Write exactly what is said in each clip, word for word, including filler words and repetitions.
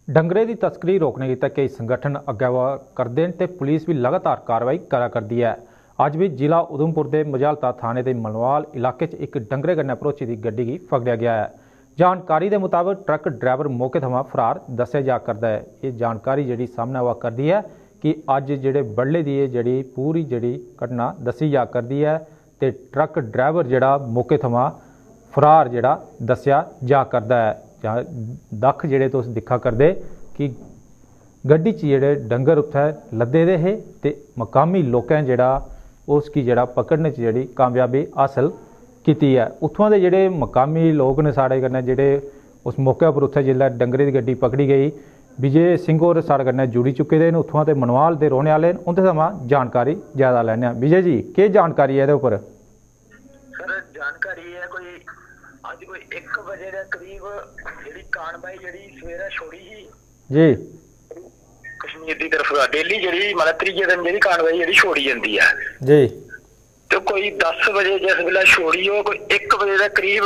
डंगरे दी तस्करी रोकने गितै केई संगठन अग्गै आवा करदे न ते पुलिस बी लगातार कार्रवाई करा करदी ऐ। अज्ज बी जिला उधमपुर दे मजालता थाने दे मनवाल इलाके च इक डंगरे कन्नै भरोची दी गड्डी गी फगड़ेआ गेआ ऐ। जानकारी दे मताबक ट्रक ड्राइवर मौके थमां फरार दस्सेआ जा करदा ऐ। एह् जानकारी जेह्ड़ी सामनै आवा करदी ऐ कि अज्ज जेह्ड़े बडले दी एह् जेह्ड़ी पूरी जेह्ड़ी घटना दस्सी जा करदी ऐ ते ट्रक ड्राइवर जेह्ड़ा मौके थमां फरार जेह्ड़ा दस्सेआ जा करदा ऐ। जां दक्ख जेह्ड़े तुस दिक्खा करदे कि गड्डी च जेह्ड़े डंगर उत्थै लद्दे दे हे ते मकामी लोकें जेह्ड़ा उसगी जेह्ड़ा पकड़ने च जेह्ड़ी कामयाबी हासल कीती ऐ। उत्थुआं दे जेह्ड़े मकामी लोक न साढ़े कन्नै, जेह्ड़े उस मौके उप्पर उत्थै जिसलै डंगरे दी गड्डी पकड़ी गेई, विजय सिंह होर साढ़े कन्नै जुड़ी चुके दे न, उत्थुआं दे मनवाल दे रौह्ने आह्ले न, उं'दे थमां जानकारी ज्यादा लैने आं। विजय जी, केह् जानकारी ऐ एह्दे उप्पर? सर, जानकारी एह् ऐ, कोई अज्ज कोई इक बजे दे करीब जेह्ड़ी कानवाई जेह्ड़ी सवेरै छोड़ी ही जी। कश्मीर दी तरफ दा, डेली जेह्ड़ी मतलब त्रीए दिन जेह्ड़ी कानवाई जेह्ड़ी छोड़ी जंदी ऐ, जी। ते कोई दस बजे जिस बेल्लै छोड़ी, ओह् कोई इक बजे दे करीब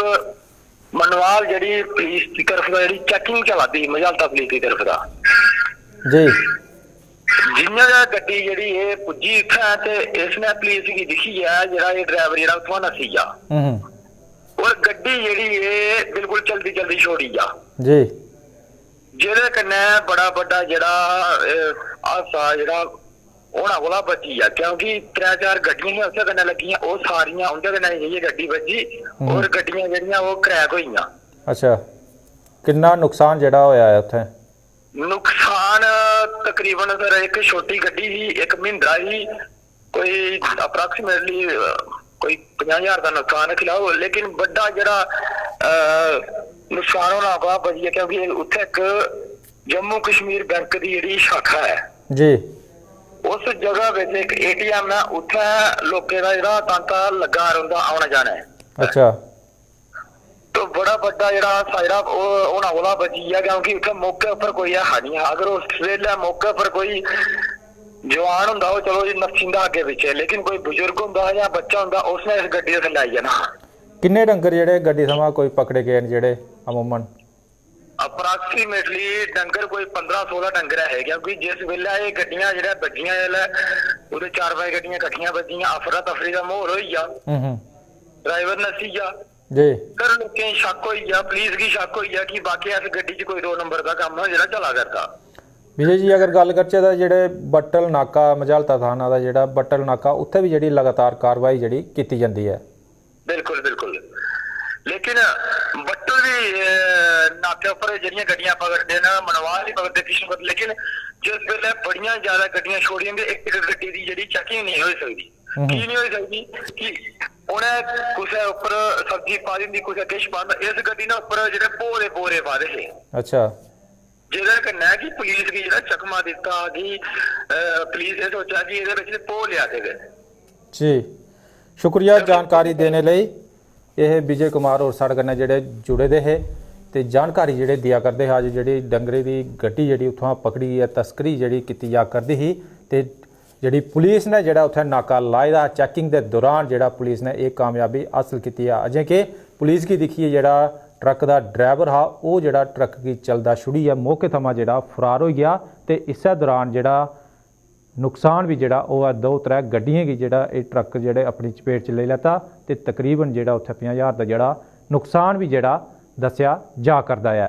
मनवाल जेह्ड़ी पुलिस दी तरफ दा जेह्ड़ी चैकिंग चला दी ही, मजालता पुलिस दी तरफ दा। जी। जि'यां गै गड्डी जेह्ड़ी एह् पुज्जी इत्थै ते इसने पुलिस गी दिक्खियै जेह्ड़ा एह् ड्राइवर जेह्ड़ा उत्थुआं नस्सी गेआ। हम्म। और गड्डी जेह्ड़ी एह् बिल्कुल चलदी चलदी छोड़ी गेआ, जी। जेह्दे कन्नै बड़ा बड्डा जेह्ड़ा एह् हादसा जेह्ड़ा होना कोला बची गेआ, क्योंकि त्रै चार गड्डियां हियां उत्थै कन्नै लग्गियां, ओह् सारियां उं'दे कन्नै जाइयै गड्डी बज्जी। हम्म। और गड्डियां जेह्ड़ियां ओह् क्रैक होई गेइयां। अच्छा, किन्ना नुकसान जेह्ड़ा होया ऐ उत्थै? नुकसान तकरीबन सर इक छोटी गड्डी ही, इक महिंद्रा ही, कोई अप्रॉक्सीमेटली कोई पंजाह् ज्हार दा नुकसान रक्खी लैओ, लेकिन बड्डा जेह्ड़ा अ, नुकसान होना कोला बची गेआ, क्योंकि उत्थै इक जम्मू कश्मीर बैंक दी जेह्ड़ी शाखा ऐ, जी। उस जगह बिच इक एटीएम ऐ, उत्थै लोकें दा जेह्ड़ा तांता लग्गा रौंह्दा औना जाना ऐ। अच्छा। तो बड़ा बड्डा जेह्ड़ा हादसा जेह्ड़ा ओह् होना कोला बची गेआ, क्योंकि उत्थै मौके उप्पर कोई ऐ हा निं हा। अगर उस बेल्लै मौके उप्पर कोई जवान होंदा, ओह् चलो जी नस्सी जंदा अग्गें पिच्छें, लेकिन कोई बजुर्ग होंदा हा जां बच्चा होंदा, उसने इस गड्डी दे थल्लै आई जाना हा। किन्ने डंगर जेह्ड़े गड्डी थमां कोई पकड़े गे न जेह्ड़े अमूमन? अप्रॉक्सीमेटली डंगर कोई पंदरां सोलां डंगर ऐ हे, क्योंकि जिस बेल्लै एह् गड्डियां जेह्ड़ा बज्जियां, जेल्लै उदे चार पंज गड्डियां कट्ठियां बज्जियां, अफरा तफरी दा माहौल होई गेआ। हम्म। ड्राइवर नस्सी गेआ। जी। सर, लोकें गी शक्क होई गेआ, पुलिस गी शक्क होई गेआ कि वाकई इस गड्डी च कोई दो नंबर दा कम्म जेह्ड़ा चला करदा। विजय जी, अगर गल्ल करचै तां जेह्ड़े बट्टल नाका, मजालता थाना दा जेह्ड़ा बट्टल नाका, उत्थै बी जेह्ड़ी लगातार कार्रवाई जेह्ड़ी कीती जंदी ऐ। बिल्कुल, बिल्कुल। लेकिन बट्टल बी, अ, नाके उप्पर जेह्ड़ियां गड्डियां पकड़दे न, मनवाल बी पकड़दे, किश पकड़दे, लेकिन जिस बेल्लै बड़ियां ज्यादा गड्डियां छोड़ियां ते इक इक गड्डी दी जेह्ड़ी चैकिंग नेईं होई सकदी। हम्म। की नेईं होई सकदी? कि उ'नें कुसै उप्पर सब्जी पाई दी होंदी, कुसै किश पाए दा, इस गड्डी ने उप्पर जेह्ड़े भोऽ दे बोरे पाए दे हे। अच्छा। जेह्दे कन्नै कि पुलिस गी जेह्ड़ा चकमा दित्ता कि, अ, पुलिस एह् सोचा कि एह्दे बिच ते भोऽ लेआ दे गै। जी, शुक्रिया जानकारी देने लेई। एह् हे विजय कुमार होर साढ़े कन्नै जेह्ड़े जुड़े दे हे ते जानकारी जेह्ड़े देआ करदे हे। अज्ज जेह्ड़ी डंगरे दी गड्डी जेह्ड़ी उत्थुआं पकड़ी ऐ, तस्करी जेह्ड़ी कीती जा करदी ही ते जेह्ड़ी पुलिस ने जेह्ड़ा उत्थै नाका लाए दा हा, चैकिंग दे दौरान जेह्ड़ा पुलिस ने एह् कामयाबी हासल कीती ऐ। अजें के पुलिस गी दिक्खियै जेह्ड़ा ट्रक दा ड्राइवर हा, ओह् जेह्ड़ा ट्रक गी चलदा छुड़ियै मौके थमां जेह्ड़ा फरार होई गेआ ते इस्सै दौरान जेह्ड़ा नुकसान बी जेह्ड़ा ओह् ऐ, दो त्रै गड्डियें गी जेह्ड़ा एह् ट्रक जेह्ड़े अपनी चपेट च लेई लैता ते तकरीबन जेह्ड़ा उत्थै पंजाह् ज्हार दा जेह्ड़ा नुकसान बी जेह्ड़ा दस्सेआ जा करदा ऐ।